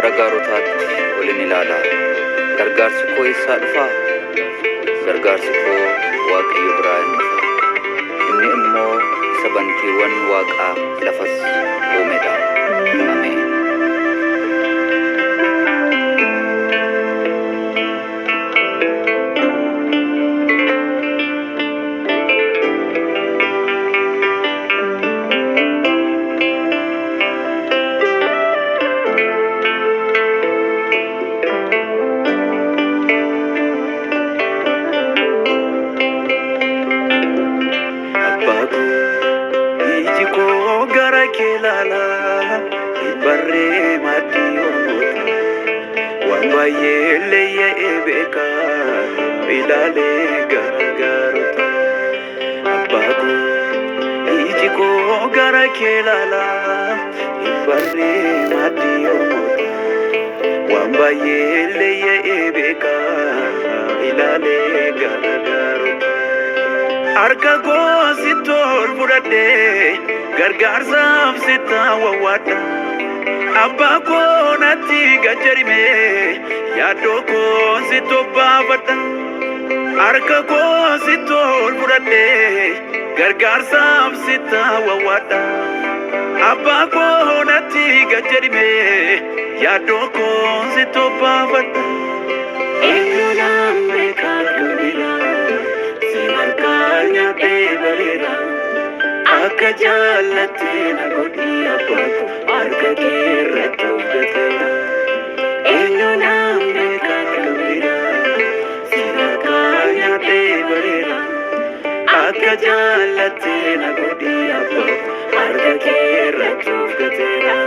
Gara gaarotaatti olin ilaala. Gargaarsi koo eessaa dhufaa? Gargaarsi koo Waaqayyo biraa in dhufa. Inni immoo isa bantiiwwan waaqaa lafas uume dha. Ameen. Abbaa koo iji koo gara kee ilaala barree maaddii ormoota waan baay'ee leeyya'ee beeka ilaalee gara gaarota. Abbaa koo iji koo gara kee ilaala barree maaddii ormoota waan baay'ee leeyya'ee beeka ilaalee gara gaarota. Harka koo sitti ol fudhadhee gargaarsaaf sitti wawwaadha. Abbaa koo natti gajjarime yaaddoo koo sitti obbaafadha. Harka koo sitti ol fudhadhee gargaarsaaf sitti wawwaadha. Abbaa koo natti gajjarime yaaddoo koo sitti obbaafadha. Eenyu naan beekaa kan biraa si harkaa nyaadhee bareera. Akka jaallattee na godhi abbaa koo harka kee irratti of gateera. Eenyu naan beekaa kan biraa si harkaa nyaadhee bareera. Akka jaallattee na godhi abbaa koo harka kee irratti of gateera.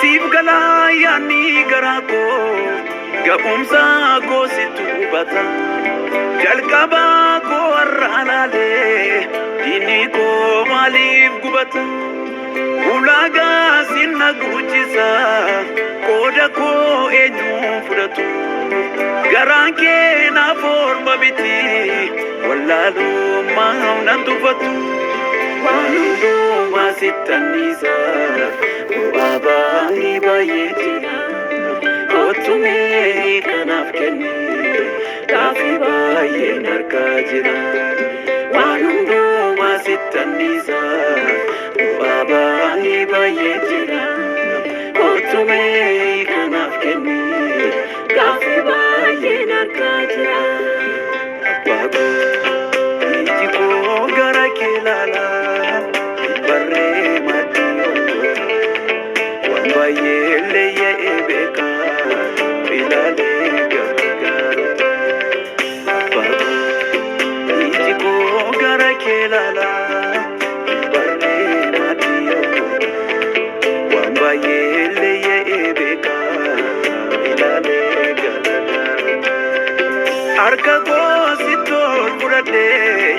Siif galaa yaadni garaa koo ga'umsa koo situ hubata. Jalqaba koo har'a laalee diinni koo maaliif gubata? Ulaagaa sinna guuchisa qooda koo eenyu fudhatu? Garaan kee naaf orma miti wallaalummaa nan tuffatu. Waan hundumaa sittan dhiisa bu'aa baay'ee baay'ee jira. Kottu mee kanaaf kenni gaaffii baay'een harkaa jira. Waan hundumaa sittan dhiisa bu'aa baay'ee baay'ee jira. Kottu mee kanaaf kenni gaaffii baay'een harkaa jira. Abbaa koo iji koo gara kee ilaala barree maaddii ormoota waan baay'ee leeyya'ee beeka ilaalee gara gaarota. Abbaa koo iji koo gara kee ilaala barree maaddii ormoota waan baay'ee leeyya'ee beeka ilaalee gara gaarota. Harka koo sitti ol fudhadhee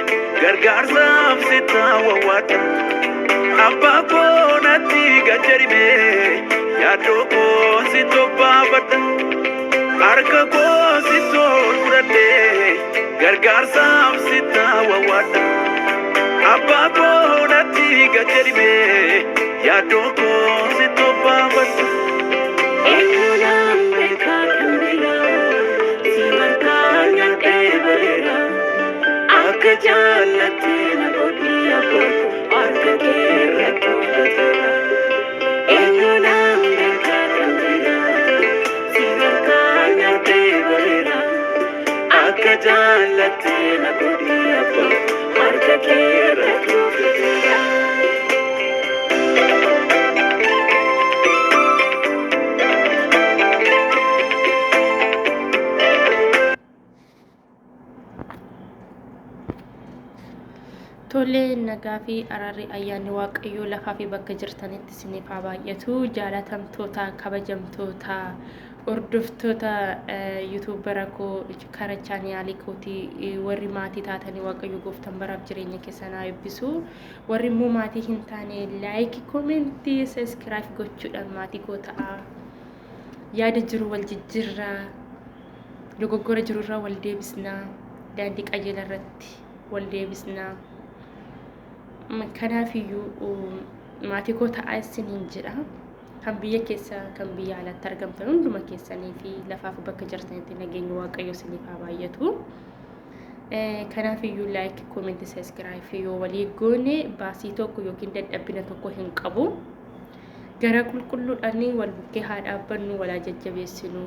gargaarsaaf sitti wawwaadha. Abbaa koo natti gajjarime yaaddoo koo sitti obbaafadha. Harka koo sitti ol fudhadhee gargaarsaaf sitti wawwaadha. Abbaa koo natti gajjarime yaaddoo koo sitti obbaafadha. Eenyu naan beekaa kan biraa si harkaa nyaadhee bareera. Akka jaallattee na godhi abbaa koo harka kee irratti of gateera. Eenyu naan beekaa kan biraa si harkaa nyaadhee bareera. Akka jaallattee na godhi abbaa koo harka kee irratti of gateera. Tole nagaa fi araarri ayyaanni Waaqayyoo lafaa fi bakka jirtanitti isiniif haa baay'atu. Jaalatamtoota, kabajamtoota, hordoftoota yuutuubara koo kara chaaniyaalii kootii warri maatii taatanii Waaqayyo gooftaan baraaf jireenya keessan haa eebbisu. Warri immoo maatii hin taane laayikii, koomentii, sabiskiraayib gochuudhaan maatii koo ta'a. Yaada jiru wal jijjiirraa. Dogoggora jirurraa wal deebisnaa. Daandii qajeelaa irratti wal deebisnaa. Kanaafiyyuu maatii koo ta'aa isiniin jedha. Kan biyya keessa kan biyya alaatti argamtan hunduma keessanii fi lafaaf bakka jirtanitti nageenyi Waaqayyo isiniif haa baay'atu. Kanaafiyyuu like, comment, subscribe yoo walii goone baasii tokko yookiin dadhabbina tokko hin qabu. Gara qulqulluudhaan wal bukkee haa dhaabbannu, walaa jajjabeessinu,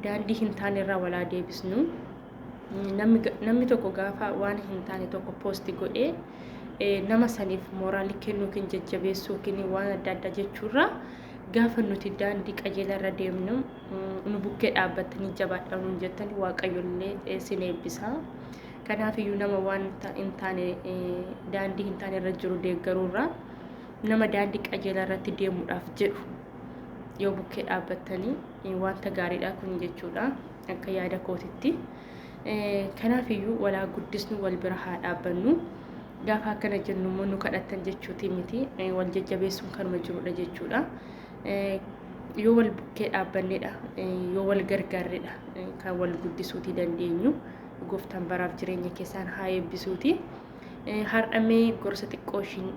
daandii hin taane irraa walaa deebisnu. Namni tokko gaafa waan hin taane tokko post godhee nama saniif mooraalii kennuu yookiin jajjabeessuu yookiin waan adda addaa jechuurraa, gaafa nuti daandii qajeelaa irra deemnu nu bukkee dhaabbattanii jabaadhaa nuun jettanii, Waaqayyollee isin eebbisa. Kanaafiyyuu nama waan hin taane, daandii hin taane irra jiru deeggaruurraa, nama daandii qajeelaa irratti deemuudhaaf jedhu yoo bukkee dhaabbattanii wanta gaariidha kun jechuudha akka yaada kootitti. Kanaafiyyuu walaa guddisnu, wal bira haa dhaabbannu. Gaafa akkana jennu immoo nu kadhattan jechuuti miti, wal jajjabeessuun kanuma jirudha jechuudha. Yoo wal bukkee dhaabbannedha, yoo wal gargaarredha kan wal guddisuuti dandeenyu. Gooftaan baraaf jireenya keessaan haa eebbisuuti. Har'amee gorsa xiqqoo ishiin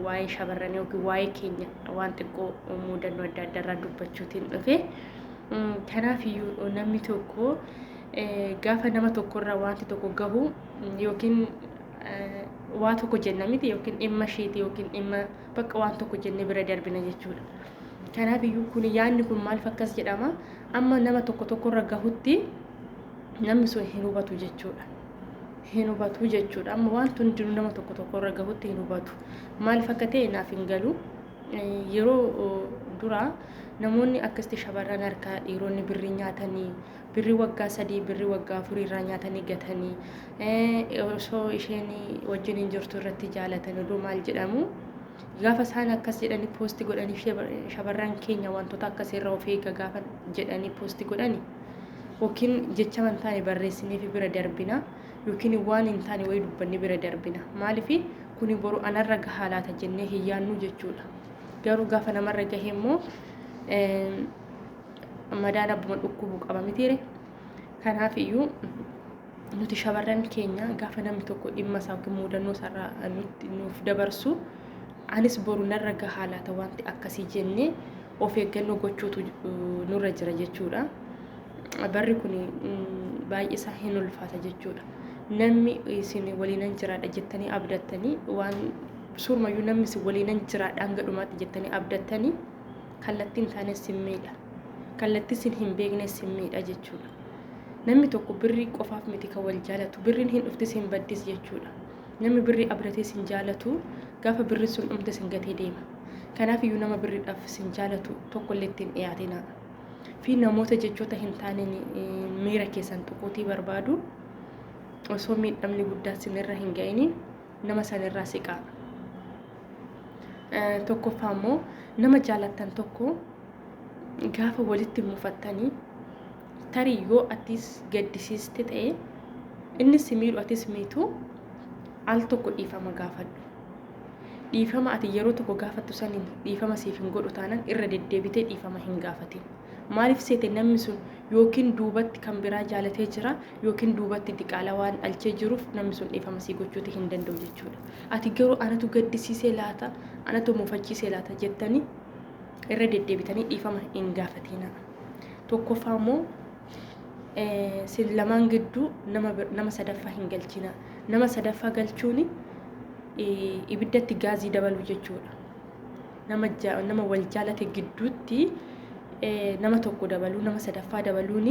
waa'ee shamarranii yookiin waa'ee keenya waan xiqqoo mudannoo adda addaa irraa dubbachuutiin dhufe. Kanaafiyyuu namni tokko gaafa nama tokkorraa wanti tokko gahu yookiin waa tokko jenna miti, yookiin dhimma isheeti yookiin dhimma bakka waan tokko jennee bira darbina jechuudha. Kanaafiyyuu kun yaadni kun maaliif akkas jedhama? Amma nama tokko tokkorra gahutti namni sun hin hubatu jechuudha. Hin hubatu jechuudha. Amma wanti hundinuu nama tokko tokkorra gahutti hin hubatu. Maaliif akka ta'e naaf hin galu. Yeroo duraa namoonni akkasitti shamarran harkaa dhiironni birrii nyaatanii, birrii waggaa 3, birrii waggaa 4 irraa nyaatanii gatanii, osoo isheen wajjin hin jirtu irratti jaalatan oduu maal jedhamu, gaafa isaan akkas jedhanii post godhanii, shamarran keenya wantoota akkasii irraa of eega gaafa jedhanii post godhani, yookiin jecha hin taane barreessinee fi bira darbina, yookiin waan hin taane wayii dubbannee bira darbina. Maaliif kuni boru anarra gahaa laata jennee hin yaannu jechuudha. Garuu gaafa namarra gahe immoo madaan abbuma dhukkubu qaba mitiire. Kanaaf iyyuu nuti shamarran keenya gaafa namni tokko dhimma isaa yookiin mudannoo isaarraa nuuf dabarsu, anis boru narra gahaa laata wanti akkasii jennee of eeggannoo gochuutu nurra jira jechuudha. Barri kun baay'ee isaa hin ulfaata jechuudha. Namni isin waliinan jiraadha jettanii abdattanii, waan suurmayyuu namni isin waliinan jiraadha hanga dhumaatti jettanii abdattanii, kallattiin taane sin miidha. Kallattii isin hin beekne sin miidha jechuudha. Namni tokko birrii qofaaf miti kan wal jaalatu, birriin hin dhuftis hin baddis jechuudha. Namni birrii abdatee sin jaalatu gaafa birri sun dhumte sin gatee deema. Kanaaf iyyuu nama birriidhaaf sin jaalatu tokkollee ittiin dhiyaatina. Fi namoota jechoota hin taaneen miira keessan tuquutii barbaadu, osoo miidhamni guddaa sinirra hin ga'ini nama sanirraa siqaa. Tokkoffaa immoo nama jaalattan tokko gaafa walitti mufattanii, tarii yoo atis gaddisiiste ta'e, innis si miidhu atis miitu, al tokko dhiifama gaafadhu. Dhiifama ati yeroo tokko gaafattu saniin dhiifama siif hin godhu taanaan, irra deddeebitee dhiifama hin gaafatin. Maaliif seete, namni sun yookiin duubatti kan biraa jaalatee jira, yookiin duubatti diqaalaa waan dhalchee jiruuf namni sun dhiifama sii gochuuti hin danda'u jechuudha. Ati garuu anatu gaddisiisee laata, anatu mufachiisee laata jettanii irra deddeebitanii dhiifama hin gaafatina. Tokkoffaa immoo sin lamaan gidduu nama sadaffaa hin galchina. Nama sadaffaa galchuun ibiddatti gaazii dabaluu jechuudha. Nama wal jaalate gidduutti nama tokko dabaluu, nama sadaffaa dabaluun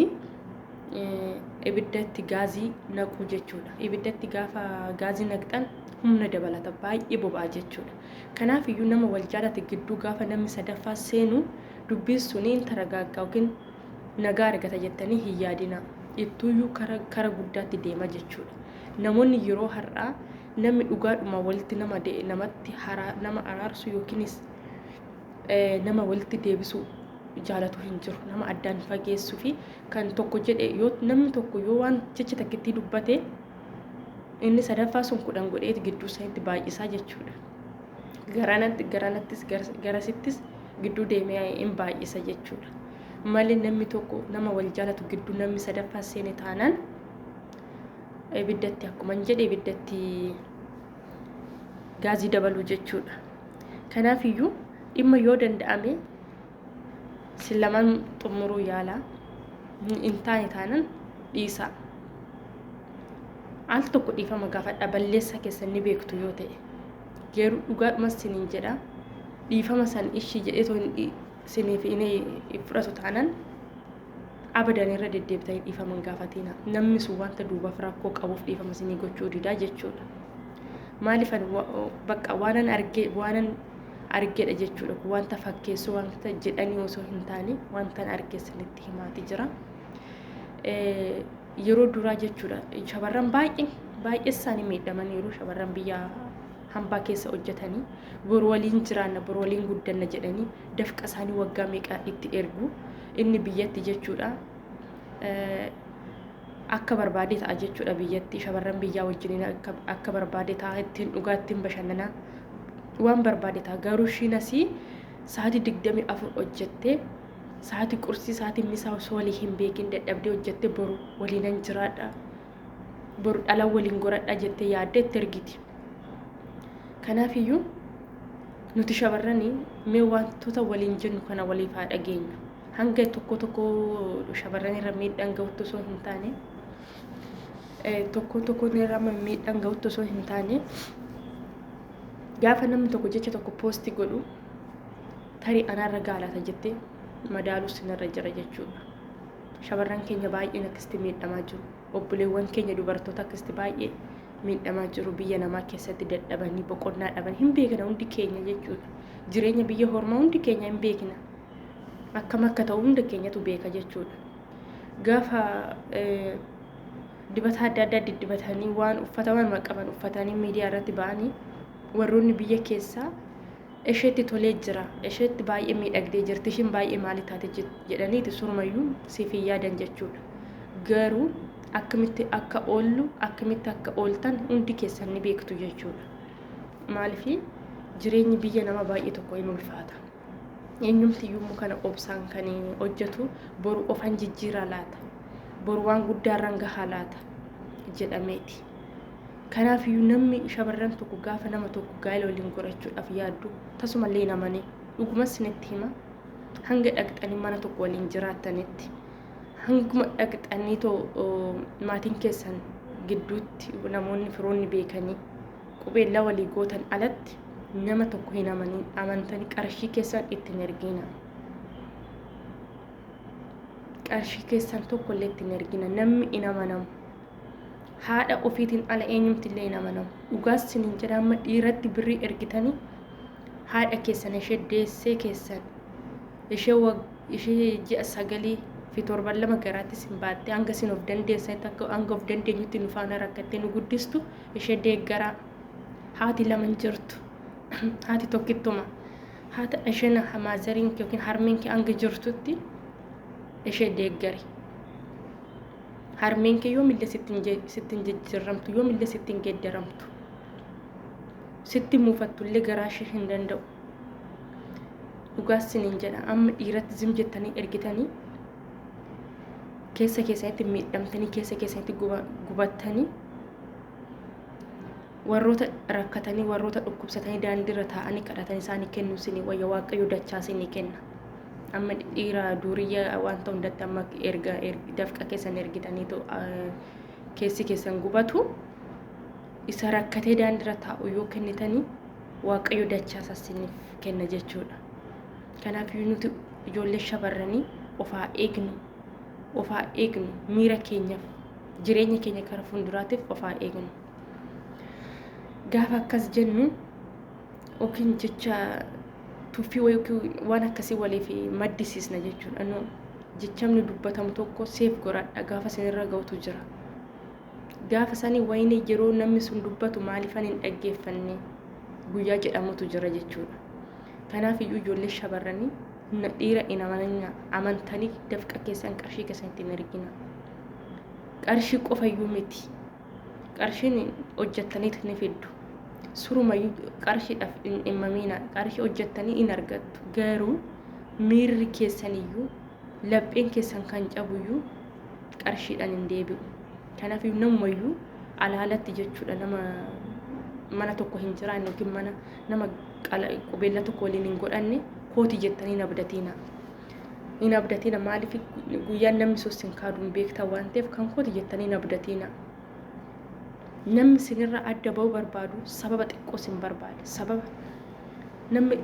ibiddatti gaazii naquu jechuudha. Ibiddatti gaafa gaazii naqxan humna dabalata, baay'ee boba'a jechuudha. Kanaaf iyyuu nama wal jaalate gidduu gaafa namni sadaffaa seenu dubbiin suni hin taragaaggaa yookiin nagaa argata jettanii hin yaadina. Ittuuyyuu kara guddaatti deema jechuudha. Namoonni yeroo har'aa namni dhugaadhuma walitti nama namatti nama araarsu yookiinis nama walitti deebisu jaalatu hin jiru. Nama addaan fageessuu fi kan tokko jedhe, yoo namni tokko yoo waan jecha takkittii dubbate, inni sadaffaa sun 10 godheeti gidduu isaaniitti baay'isaa jechuudha. Garanatti garanattis garasittis gidduu deemee hin baay'isa jechuudha. Malee namni tokko nama wal jaalatu gidduu namni sadaffaa seene taanaan ibiddatti, akkuma hin jedhe, ibiddatti gaazii dabaluu jechuudha. Kanaaf iyyuu dhimma yoo danda'ame sin lamaan xumuruu yaalaa, hin taane taanan dhiisaa. Al tokko dhiifama gaafadha balleessaa keessan ni beektu yoo ta'e. Garuu dhugaadhumas siniin jedha, dhiifama san ishii jedheetoo siniif hin fudhatu taanan abadan irra deddeebitanii dhiifama hin gaafatina. Namni sun wanta duubaaf rakkoo qabuuf dhiifama sinii gochuu didaa jechuudha. Maaliif bakka waanan argee waanan argeedha jechuudha. Kun wanta fakkeessuu wanta jedhanii osoo hin taane wanta arge sinitti himaati jira. Yeroo duraa jechuudha, shamarran baay'ee baay'ee isaanii miidhamaniiru. Shamarran biyya hambaa keessa hojjetanii boru waliin jiraanna, boru waliin guddanna jedhanii dafqa isaanii waggaa meeqa itti ergu, inni biyyatti jechuudha. Akka barbaade ta'a jechuudha biyyatti, shamarran biyyaa wajjiniin akka barbaade ta'a, ittiin dhugaa, ittiin bashannanaa, waan barbaade ta'a. Garuu ishiin asii sa'aatii 24 hojjettee, sa'aatii qursii, sa'aatii misaa osoo walii hin beekin dadhabdee hojjettee, boru waliinan jiraadha, boru dhala waliin goradha jettee yaaddee itti ergiti. Kanaafiyyuu nuti shamarranii mee wantoota waliin jennu kana waliif haa dhageenyu. Hanga tokko tokko shamarran irra miidhaan gahutti osoo hin taane, tokko tokko irra miidhaan gahutti osoo hin taane, gaafa namni tokko jecha tokko post godhu tarii anaarra gaalata jettee madaaluu sinirra jira jechuudha. Shamarran keenya baay'een akkasitti miidhamaa jiru. Obboleewwan keenya dubartoota akkasitti baay'ee miidhamaa jiru, biyya namaa keessatti dadhabanii boqonnaa dhaban hin beekna hundi keenya jechuudha. Jireenya biyya hormaa hundi keenya hin beekna. Akkam akka ta'u hunda keenyatu beeka jechuudha. Gaafa dibata adda addaa diddibatanii, waan uffata waan qaban uffatanii miidiyaa irratti ba'anii, warroonni biyya keessaa isheetti tolee jira, isheetti baay'ee miidhagdee jirti, ishiin baay'ee maali taate jedhaniiti surumayyuu siif hin yaadan jechuudha. Garuu akkamitti akka oollu, akkamitti akka ooltan hundi keessan ni beektu jechuudha. Maaliif jireenyi biyya nama baay'ee tokko hin ulfaata. Eenyumti iyyuu kana obsaan kan hojjetu boru ofan jijjiiraa laata, boru waan guddaarraan gahaa laata jedhameeti. Kanaaf iyyuu namni shamarran tokko gaafa nama tokko gaa'ela waliin gorachuudhaaf yaaddu tasumallee hin amane, dhugumas isinitti hima, hanga dhaqxanii mana tokko waliin jiraattanitti, hanguma dhaqxanii too maatiin keessan gidduutti namoonni firoonni beekanii qubeellaa walii gootan alatti nama tokko hin amanin, amantanii qarshii keessan ittiin ergina. Qarshii keessan tokko illee ittiin ergina, namni hin amanamu. Haadha ofiitiin ala eenyumti illee hin amanamu. Dhugaas isiniin jedha, amma dhiiratti birrii ergitanii haadha keessan ishee deessee keessan, ishee ishee ji'a 9 fi torban 2 garaatti isin baattee hanga isin of dandeessanitti, akka hanga of dandeenyutti nu faana rakkattee nu guddistu ishee deeggaraa. Haati lama hin jirtu. Haati tokkittuma. Haata isheen motheriin yookiin harmeen kee hanga jirtutti ishee deeggari. Harmeen kee yoomillee sitti hin jijjiiramtu, yoomillee sitti hin geeddaramtu. Sitti muufattullee garaa ishee hin danda'u. Dhugaas siniin jedha, amma dhiiratti zim jettanii ergitanii keessa keessanitti miidhamtanii, keessa keessanitti gubattanii, warroota rakkatanii, warroota dhukkubsatanii daandiirra taa'anii kadhatanii isaanii kennuu isinii wayya, Waaqayyo dachaa isinii kenna. Amma dhiira duuriyyaa wanta hundatti amma erga dafqa keessan ergitaniitu keessi keessan gubatu, isa rakkatee daandiirra taa'u yoo kennitanii Waaqayyo dachaa isiniif kenna jechuudha. Kanaaf nuti ijoollee shamarranii ofaa eegnu, ofaa eegnu, miira keenyaaf, jireenya keenya kara fuulduraatiif ofaa eegnu. Gaafa akkas jennu yookiin jecha tuffii yookiin waan akkasii waliif maddisiisna jechuudha. No, jechamni dubbatamu tokko seef godhadha, gaafa isinirra ga'utu jira. Gaafa sanii wayinii yeroo namni sun dubbatu maaliifan hin dhaggeeffanne guyyaa jedhamutu jira jechuudha. Kanaaf iyyuu ijoollee shamarranii dhiira hin amanina, amantanii dafqa keessan, qarshii keessan ittiin ergina. Qarshii qofa iyyuu miti. Qarshiin hojjettaniit ni fiddu. Surumayyuu qarshiidhaaf hin dhimmamina. Qarshii hojjettanii hin argattu. Garuu miirri keessan iyyuu Lapheen keessan kan cabuyyuu qarshiidhaan hin deebi'u. Kanaaf namumayyuu alaalatti jechuudha nama mana tokko hin jiraanne yookiin mana nama qubeellaa tokko waliin hin godhanne kooti jettanii hin abdatiina. Hin abdatiina, maaliif guyyaan namni sun sin kaadu hin beektan waan ta'eef kan kooti jettanii hin abdatiina. Namni sinirra adda ba'uu barbaadu sababa xiqqoo sin barbaada. Sababa namni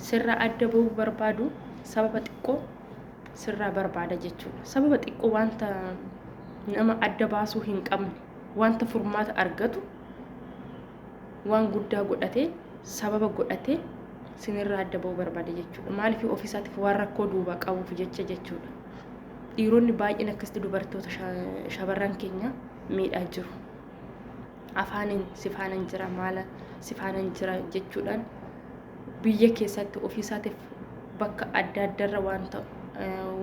sirraa adda ba'uu barbaadu sababa xiqqoo sirraa barbaada jechuudha. Sababa xiqqoo wanta nama adda baasuu hin qabne, wanta furmaata argatu waan guddaa godhatee, sababa godhatee sinirraa adda ba'uu barbaada jechuudha. Maaliif ofiisaatiif waan rakkoo duubaa qabuuf jecha jechuudha. Dhiironni baay'een akkasitti dubartoota shamarran keenya miidhaa jiru. Afaaniin si faanan jira, maala si faanan jira jechuudhaan biyya keessatti ofiisaatiif bakka adda addaarra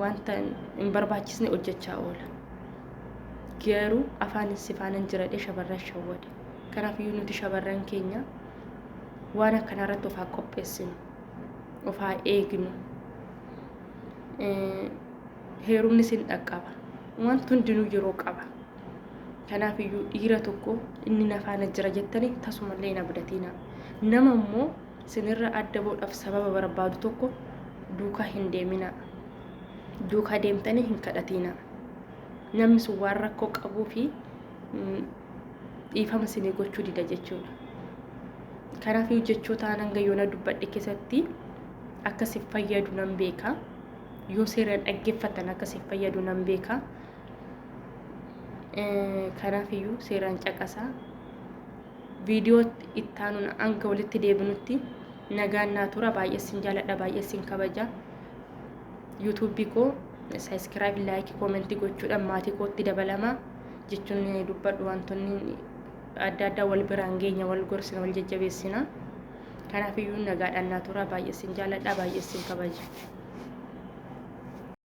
wanta hin barbaachisne hojjechaa oola. Garuu afaanin si faanan jira jedhee shamarran shawwada. Kanaafiyyuu nuti shamarran keenya waan akkanarratti of haa qopheessinu, of haa eegnu. Heerumni sin dhaqqaba. Wanti hundinuu yeroo qaba. Kanaafiyyuu dhiira tokko inni na faana jira jettanii tasumallee hin abdatinaa. Nama immoo sinirra adda ba'uudhaaf sababa barbaadu tokko duukaa hin deeminaa. Duukaa deemtanii hin kadhatinaa. Namni sun waan rakkoo qabuu fi dhiifama isinii gochuu dida jechuudha. Kanaafuu jechoota hanga yoona dubbadhe keessatti akka siif fayyadu nan beeka. Yoo seeraan dhaggeeffatan akka siif fayyadu nan beeka. Kanaafiyyuu seeraan caqasaa. Viidiyoo itti aanuun hanga walitti deebinutti nagaan naa tura. Baay'ee sin jaaladha, baay'ee sin kabaja. Yuutuubii koo subscribe, like, comment gochuudhaan maatii kootti dabalamaa jechuun dubbadhu wantoonni adda addaa wal biraan geenya, wal gorsina, wal jajjabeessina. Kanaafiyyuu nagaadhaan naa tura. Baay'ee sin jaaladha, baay'ee sin kabaja.